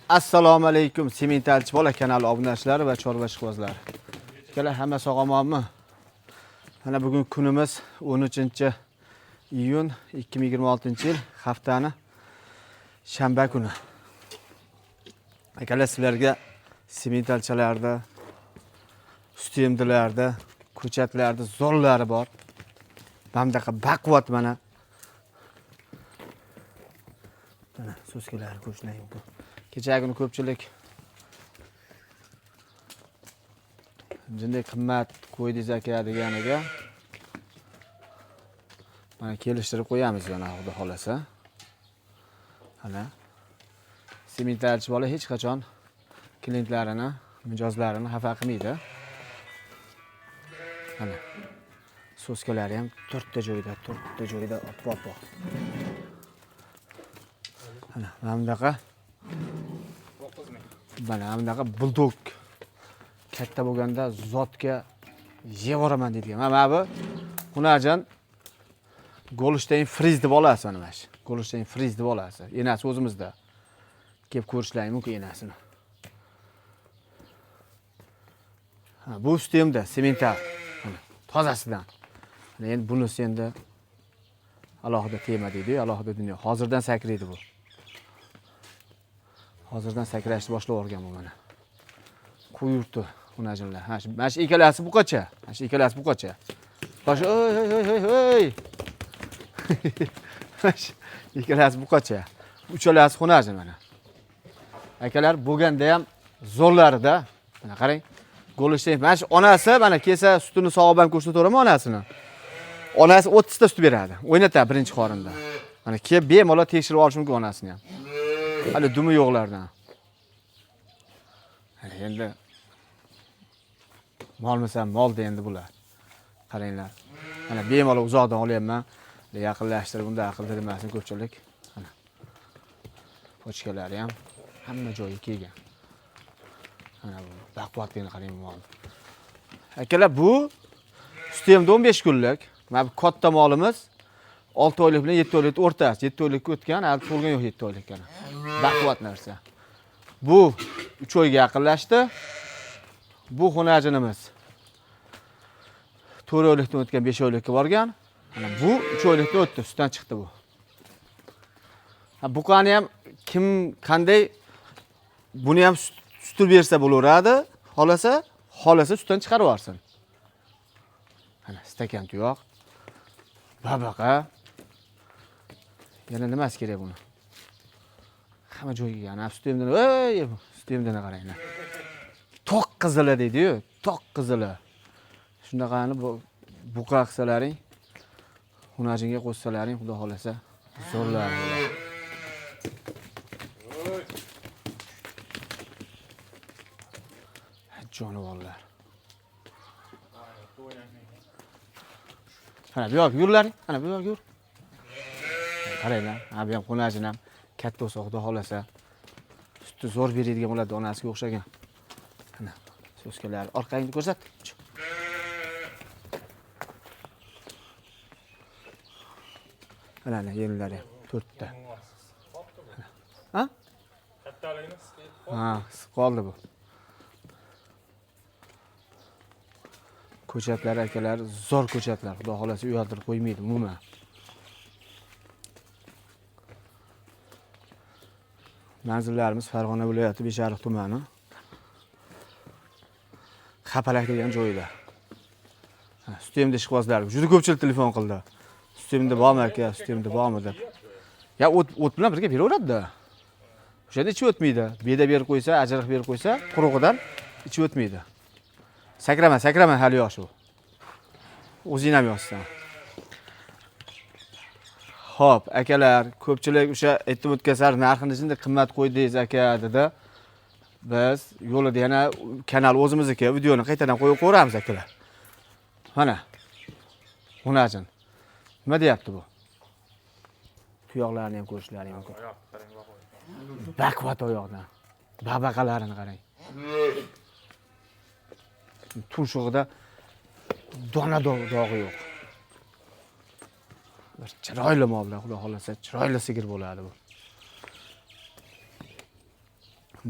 Assalomu alaykum Sementalchi bola kanali obunachilari va chorva ishqibozlari. Akalar, hamma sog' omonmi? Mana bugun kunimiz 13 iyun 2026-yil, haftani shanba kuni. Akalar, sizlarga sementalchalarda, sutemdilarda, ko'chatlarda zo'rlari bor. Mana bunaqa baquvvat mana. Mana so'skalarni ko'rishlar mumkin. Kecha kuni ko'pchilik jinday qimmat qo'ydingiz aka deganiga mana kelishtirib qo'yamiz yana, xudo xolasa. Mana sementalchi bola hech qachon klientlarini, mijozlarini xafa qilmaydi. Mana so'skalari ham to'rtta joyda, to'rtta joyda oppoq. Mana bunaqa, mana bunaqa buldog katta bo'lganda zotga yeyveraman deydigan. Mana bu Hunarjon Golstein Friz deb olasiz, mana shu. Golstein Friz deb olasiz. Enasi o'zimizda. Kelib ko'rishlaring mumkin enasini. Ha, bu sutemda semental. Mana tozasidan. Mana endi bunisi endi alohida tema deydi-yu, alohida dunyo. Hozirdan sakraydi bu. Hozirdan sakrashni boshlab yuborgan bu mana. Quyurti hunarjonlar. Ha, mana shu ikkalasi buqacha. Mana shu ikkalasi buqacha. Bosh, oy oy oy oy oy. Mana shu ikkalasi buqacha. Uchalasi hunarjon mana. Akalar bo'lganda ham zo'rlarida. Mana qarang. Golstein mana shu onasi mana kelsa sutini sog'ib ham ko'rsataveraman onasini. Onasi 30 ta sut beradi. O'ynatadi birinchi qorinda. Mana kelib bemalol tekshirib olish mumkin onasini ham. Hali dumi yo'qlardan. Endi molmisan molda endi bular. Qaranglar. Mana bemalol uzoqdan olyapman. Yaqinlashtirib unda aql ko'pchilik. Mana. Pochkalari ham hamma joyi kelgan. Mana bu baquvvatligini qarang mol. Akalar, bu sutemda 15 kunlik. Mana bu katta molimiz 6 oylik bilan 7 oylik o'rtasi. 7 oylikka o'tgan, hali to'lgan yo'q 7 oylikka. Baquvvat narsa. Bu 3 oyga yaqinlashdi. Bu xonajinimiz 4 oylikdan o'tgan, 5 oylikka borgan. Mana bu 3 oylikdan o'tdi, sutdan chiqdi bu. Ha, buqani ham kim qanday buni ham sutini bersa bo'laveradi. Xolasa, xolasa sutdan chiqarib yuborsin. Mana stakan tuyoq. Babaqa. Yana nimasi kerak buni? Hamma joyga yana sutimdan, ey, sutimdan qaranglar. Toq qizili deydi-yu, toq qizili. Shunaqani bu buqa qilsalaring, hunarjinga qo'shsalaring, xudo xolasa zo'rlar bo'ladi. Jonivorlar. Mana bu yoqqa yurlaring, mana bu yoqqa yur. Qaranglar, ha bu ham xunajin ham katta bo'lsa, xudo xolasa sutni zo'r beradigan bo'ladi, onasiga o'xshagan. Mana so'skalar orqangni ko'rsat. Mana ana yellar ham to'rtta. Ha? Kattaligini Ha, qoldi bu. Ko'chatlar akalar, zo'r ko'chatlar. Xudo xolasa uyaltirib qo'ymaydi umuman. Manzillarimiz Farg'ona viloyati Beshariq tumani. Xapalak degan joyda. Sutemda ishqibozlar juda ko'pchilik telefon qildi. Sutemda bormi aka, sutemda bormi deb. Ya o't bilan birga beraveradi-da. O'shanda ichi o'tmaydi. Beda berib qo'ysa, ajriq berib qo'ysa, qurug'idan ichi o'tmaydi. Sakrama, sakrama, hali yosh u. O'zing ham yoshsan. Xo'p, akalar, ko'pchilik o'sha aytib o'tkazar, narxini shunday qimmat qo'ydingiz aka dedi. Biz yo'lida yana kanal o'zimizniki, videoni qaytadan qo'yib qo'yamiz akalar. Mana. Hunarjon. Nima deyapti bu? Tuyoqlarini ham ko'rishlaring mumkin. Baquvvat oyoqdan. Babaqalarini qarang. Tumshug'ida dona dog'i yo'q. Bir chiroyli mollar, xudo xolasa, chiroyli sigir bo'ladi bu.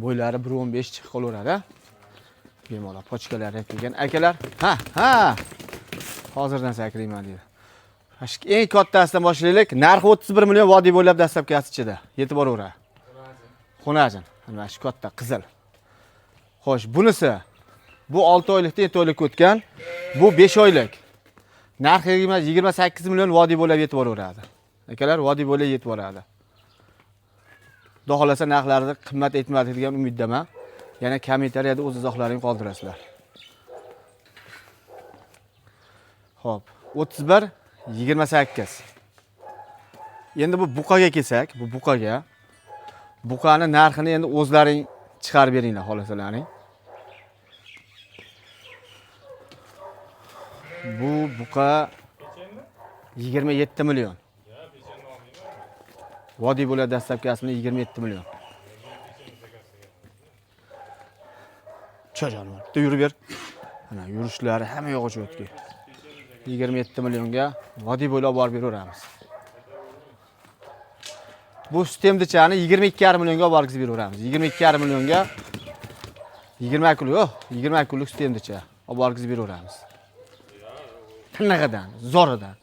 Bo'ylari 1.15 chiqib qolaveradi. Bemalol pochkalari ham kelgan. Akalar, ha, ha. Hozirdan sakrayman deydi. Shu eng kattasidan boshlaylik. Narxi 31 million, vodiy bo'ylab dastlabkasi ichida. Yetib boraveradi. Xunajin. Mana shu katta qizil. Xo'sh, bunisi bu 6 oylikda 7 oylik o'tgan. Bu 5 oylik. Narxi 28 million, vodiy bo'ylab yetib boraveradi. Akalar, vodiy bo'ylab yetib boradi. Xudo xohlasa, narxlarni qimmat aytmadik degan umiddaman. Yana kommentariyada o'z izohlaringni qoldirasizlar. Xo'p, 31 28. Endi bu buqaga kelsak, bu buqaga. Buqani narxini endi o'zlaring chiqarib beringlar, xohlasalaring. Bu buqa 27 million. Vodiy bo'ladi dastlabki asli 27 million. Jonivor. Bitta yurib ber. Mana yurishlari hamma yog'i o'tki. 27 millionga vodiy bo'ylab borib beraveramiz. Bu sistemdichani 22,5 millionga borgizib beraveramiz. 22,5 millionga 20 kunlik, yo'q, 20 kunlik sistemdicha olib borgizib beraveramiz. Tinig'idan, zo'ridan.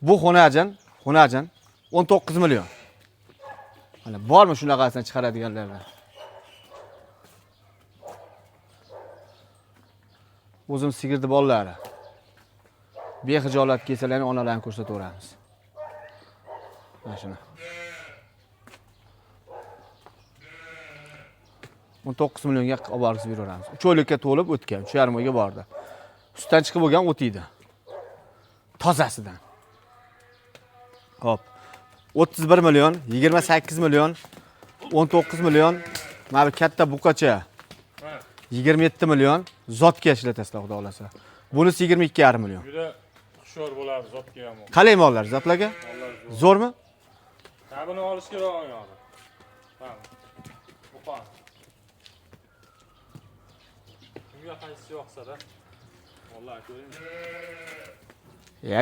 Bu xonajin, xonajin 19 million. Mana bormi shunaqasini chiqaradiganlardan? O'zim sigirni bolalari. Bexijolat kelsalarni onalarini ko'rsataveramiz. Mana shuni. 19 millionga olib borib beraveramiz. 3 oylikka to'lib o'tgan, 3,5 oyga bordi. Sutdan chiqib bo'lgan o'tiydi. Tozasidan. Xo'p. 31 million, 28 million, 19 million. Mana bu katta buqacha. 27 million zotga ishlatasizlar, xudo xolasa. Bunisi 22,5 million. Juda hushyor bo'ladi zotga ham. Qalay mollar zotlarga? Mollar zo'r. Zo'rmi? Ha, buni olish kerak oyog'i. Ha. Buqa. Kimga qaysi yoqsa-da. Mollar ko'ring. Ya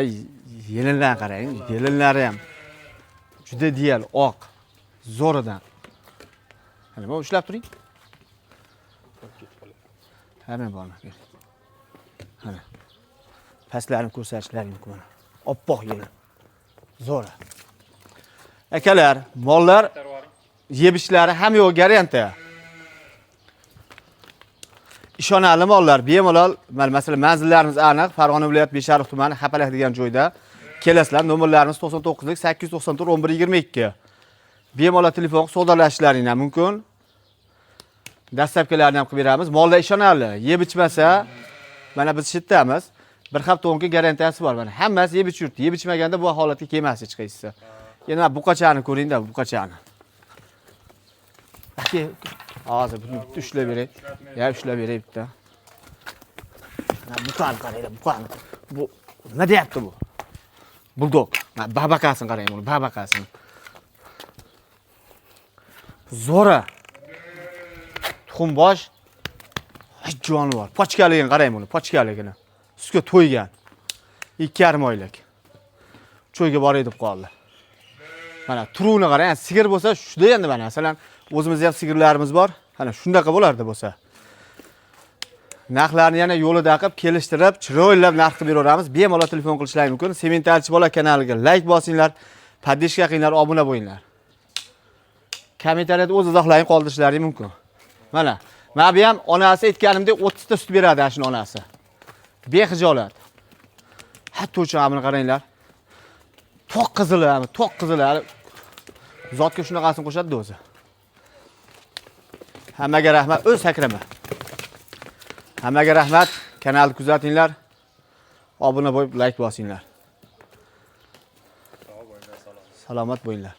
yelinlar qarang, yelinlari ham juda ideal, oq, zo'ridan. Mana bu ushlab turing. Ha, men borman. Mana. Pastlarini ko'rsatishlaring mumkin mana. Oppoq yelin. Zo'ri. Akalar, mollar yebishlari ham yo'q, garantiya. Ishonarli mollar, bemalol, mana masalan manzillarimiz aniq, Farg'ona viloyati Beshariq tumani Xapalak degan joyda. Kelasizlar, nomerlarimiz 99 894 11 22. Bemalol telefon qilib savdolashishlaring ham mumkin. Dastlabkilarni ham qilib beramiz. Mollar ishonarli, yeb ichmasa, mana biz shetdamiz. Bir hafta 10 kun garantiyasi bor. Mana hammasi yeb ichib yuribdi. Yeb ichmaganda bu holatga kelmas hech qaysisi. Endi mana buqachani ko'ring-da, buqachani. Aka, hozir buni bitta ushlab beray. Ya ushlab beray bitta. Mana buqani qaranglar, buqani. Bu nima deyapti bu? Buldog. Mana babaqasini qarang buni, babaqasini. Zo'ra. Tuxumbosh jonivor. Pochkaligini qarang buni, pochkaligini. Sutga to'ygan. 2,5 oylik. Cho'yga boray deb qoldi. Mana turuvini qarang, sigir bo'lsa shuda endi mana masalan o'zimizda ham sigirlarimiz bor. Mana shundaqa bo'lardi bo'lsa. Narxlarni yana yo'lida qilib, kelishtirib, chiroylab narx qilib beraveramiz. Bemalol telefon qilishlaring mumkin. Sementalchi bola kanaliga like bosinglar, podpиска qilinglar, obuna bo'linglar. Kommentariyada o'z izohlaringni qoldirishlaring mumkin. Mana, mana bu ham onasi aytganimdek 30 ta sut beradi ana shuni onasi. Bexijolat. Hatto uchun buni qaranglar. To'q qizili, to'q qizili. Zotga shunaqasini qo'shadi o'zi. Hammaga rahmat, o'z sakrama. Hammaga rahmat. Kanalni kuzatinglar. Obuna bo'lib, like bosinglar. Salomat bo'linglar.